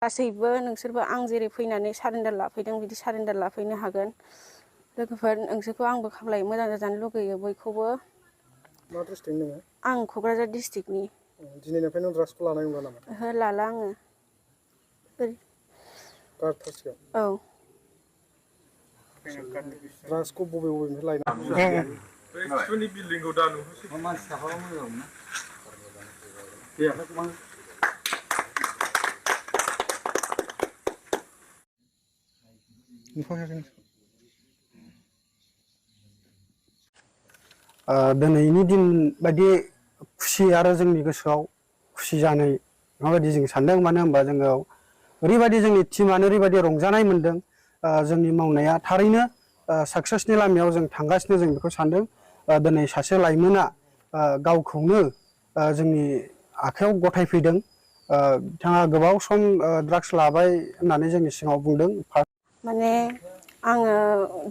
गासैबो नोंसोरबो आं जेरै फैनानै सारेन्डार लाफैदों बिदि सारेन्डार लाफैनो हागोन। लोगोफोर नोंसोरखौ आंबो खावलायो मोजां जाजानो लुगैयो बयखौबो। मा डिस्ट्रिक्ट नोङो? आं क'क्राझार डिस्ट्रिक्टनि। दिनैनिफ्राय नों ड्राग्सखौ लानाय नंला नामा? ओहो लाला आङो। गारथारसिगोन। औ। ड्राग्सखौ बबेनिफ्राय लायनाय? एक्सुनि बिल्डिंखौ दा नुहोसै। मानसि थाफाबा मोजां मोना। दे दिनैनि दिन बायदि खुसि आरो जोंनि गोसोआव खुसि जानाय माबायदि जों सानदों। मानो होनबा जोङो ओरैबायदि जोंनि टीमानो ओरैबायदि रंजानाय मोनदों। जोंनि मावनाया थारैनो साक्सेसनि लामायाव जों थांगासिनो जों बेखौ सानदों। दिनै सासे लाइमोना गावखौनो जोंनि आखायाव गथायफैदों। बिथाङा गोबाव सम ड्राग्स लाबाय होननानै जोंनि सिगाङाव बुंदों। माने आङो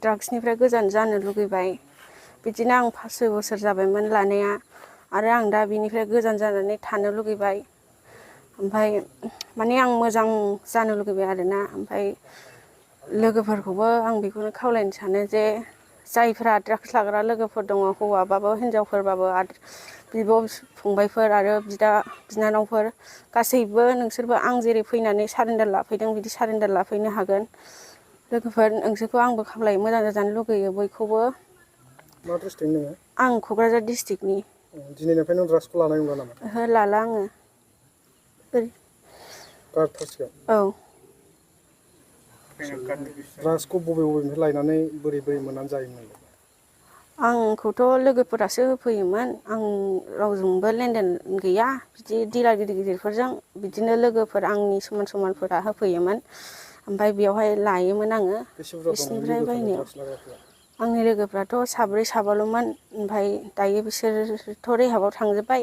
ड्राग्सनिफ्राय गोजान जानो लुगैबाय। बिदिनो आं 5-6 बोसोर जाबायमोन लानाया आरो आं दा बिनिफ्राय गोजान जानानै थानो लुगैबाय। ओमफ्राय माने आं मोजां जानो लुगैबाय आरोना। ओमफ्राय लोगोफोरखौबो आं बेखौनो खावलायनो सानो जे जायफ्रा ड्राग्स लाग्रा लोगोफोर दङ हौवाबाबो हिनजावफोरबाबो बिब' फंबायफोर आरो बिदा बिनानावफोर गासैबो नोंसोरबो आं जेरै फैनानै सारेन्डार लाफैदों बिदि सारेन्डार लाफैनो हागोन। लोगोफोर नोंसोरखौ आंबो खावलायो मोजां जाजानो लुगैयो बयखौबो। मा डिस्ट्रिक्ट नोङो? आं क'क्राझार डिस्ट्रिक्टनि। दिनैनिफ्राय नों ड्राग्सखौ लानाय नंला नामा? ओहो लाला आङो। गारथारसिगोन। औ। ड्राग्सखौ बबेनिफ्राय लायनानै बोरै मोननानै जायोमोन? आंखौथ' लोगोफोरासो होफैयोमोन। आं रावजोंबो लेनदेन गैया बिदि दिलार गिदिरफोरजों। बिदिनो लोगोफोर आंनि समान समानफोरा होफैयोमोन। ओमफ्राय बेयावहाय लायोमोन आङो बेसे बुरजा दं नोंनि बिसिनिफ्राय लोगोफोरालाय बायनायाव। ड्राग्स लाग्राफ्रा? आंनि लोगोफ्राथ' 7-8ल'मोन। ओमफ्राय दायो बिसोरथ' रेहाबाव थांजोब्बाय।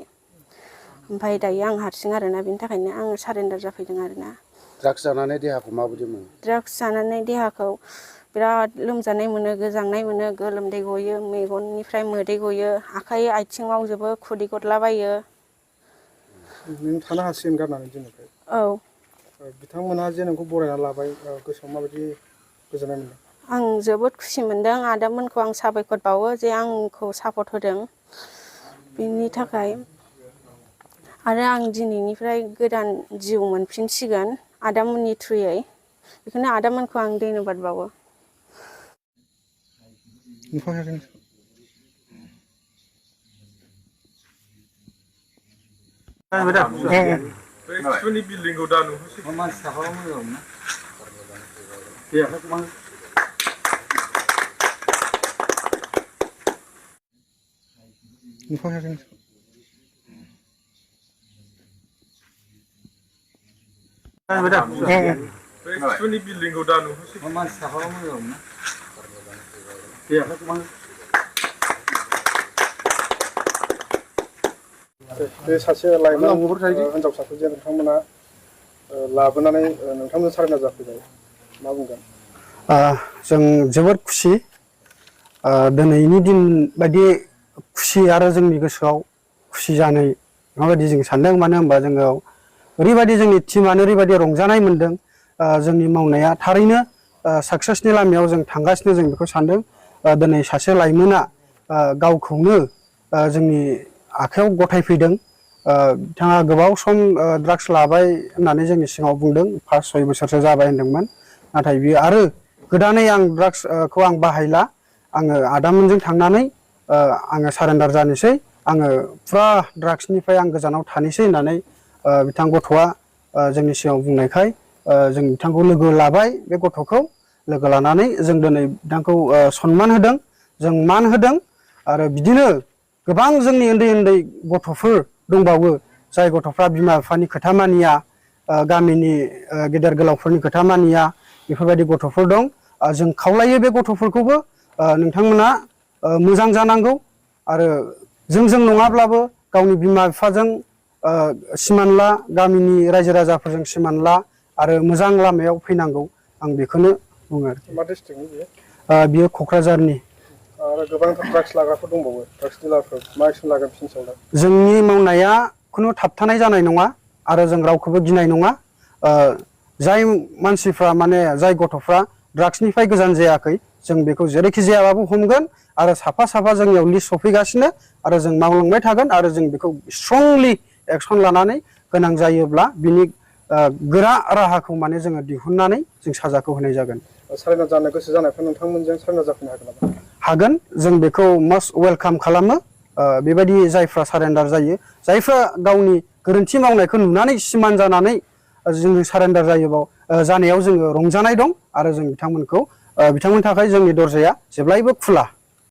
ओमफ्राय दायो आं हारसिं आरोना। बेनि थाखायनो आङो सारेन्डार जाफैदों आरोना। ड्राग्स जानानै देहाखौ माबायदि मोनो? ड्राग्स जानानै देहाखौ बिराद लोमजानाय मोनो, गोजांनाय मोनो, गोलोमदै गयो, मेगननिफ्राय मोदै गयो, आखाइ आथिं मावजोबो, खुदै गदलाबायो। नों थानो हासिगोन गारनानै दिनैनिफ्राय? औ। बिथांमोनहा जे नोंखौ बरायना लाबाय गोसोआव माबायदि गोजोननाय मोनदों? आं जोबोद खुसि मोनदों। आदामोनखौ आं साबायखर बावो जे आंखौ सापर्ट होदों बेनि थाखाय। आरो आं दिनैनिफ्राय गोदान जिउ मोनफिनसिगोन आदामोननि थ्रुयै। बेखौनो आदामोनखौ आं धन्यबाद बावो। एक्सुनि बिल्डिंखौ दा नुहोसै। मानसि थाफाबा मोजां मोना। दे एक्सुनि बिल्डिंखौ दा नुहोसै। मानसि थाफाबा मोजां मोना। दे बे सासे लाइमोन हिनजावसाखौ जे नोंथांमोना लाबोनानै नोंथांमोन सारेन्डार जाफैबाय, मा बुंगोन? जों जोबोद खुसि। दिनैनि दिन बायदि खुसि आरो जोंनि गोसोआव खुसि जानाय माबायदि जों सानदों। मानो होनबा जोङो ओरैबायदि जोंनि टीमानो ओरैबायदि रंजानाय मोनदों। जोंनि मावनाया थारैनो साक्सेसनि लामायाव जों थांगासिनो जों बेखौ सानदों। दिनै सासे लाइमोना गावखौनो जोंनि आखायाव गथायफैदों। बिथाङा गोबाव सम ड्राग्स लाबाय होननानै जोंनि सिगाङाव बुंदों। 5-6 बोसोरसो जाबाय होनदोंमोन। नाथाय बियो आरो गोदानै आं ड्राग्सखौ आं बाहायला। आङो आदामोनजों थांनानै आङो सारेन्डार जानोसै। आङो फुरा ड्राग्सनिफ्राय आं गोजानाव थानोसै होननानै बिथां गथ'आ जोंनि सिगाङाव बुंनायखाय जों बिथांखौ लोगो लाबाय। बे गथ'खौ लोगो लानानै जों दिनै बिथांखौ सनमान होदों, जों मान होदों। आरो बिदिनो गोबां जोंनि उन्दै उन्दै गथ'फोर दंबावो जाय गथ'फ्रा बिमा बिफानि खोथा मानिया, गामिनि गेदेर गोलावफोरनि खोथा मानिया, बेफोरबायदि गथ'फोर दं। जों खावलायो बे गथ'फोरखौबो नोंथांमोना मोजां जानांगौ। आरो जों नङाब्लाबो गावनि बिमा बिफाजों सिमान ला, गामिनि रायजो राजाफोरजों सिमान ला आरो मोजां लामायाव फैनांगौ। आं बेखौनो बुङो आरोखि। मा डिस्ट्रिक्टनि बियो? बियो क'क्राझारनि। आरो गोबांथार ड्राग्स लाग्राफोर दंबावो, ड्राग्स डिलारफोर, मा एक्सन लागोन बिसोरनि सायावलाय? जोंनि मावनाया खुनु थाबथानाय जानाय नङा आरो जों रावखौबो गिनाय नङा। जाय मानसिफ्रा माने जाय गथ'फ्रा ड्राग्सनिफ्राय गोजान जायाखै जों बेखौ जेरैखि जायाबाबो हमगोन आरो साफा साफा जोंनियाव लिस्ट सफैगासिनो आरो जों मावलांबाय थागोन आरो जों बेखौ स्ट्रंलि एक्सन लानानै गोनां जायोब्ला बिनि गोरा राहाखौ माने जोङो दिहुननानै जों साजाखौ होनाय जागोन। सारेन्डार जानो गोसो जानायफ्रा नोंथांमोनजों सारेन्डार जाफैनो हागोन नामा? हागोन जों बेखौ मास्ट वेलकाम खालामो। बेबायदि जायफ्रा सारेन्डार जायो जायफ्रा गावनि गोरोन्थि मावनायखौ नुनानै सिमान जानानै जोङो सारेन्डार जानायाव जोङो रंजानाय दं आरो जों बिथांमोननि थाखाय जोंनि दरजाया जेब्लायबो खुला।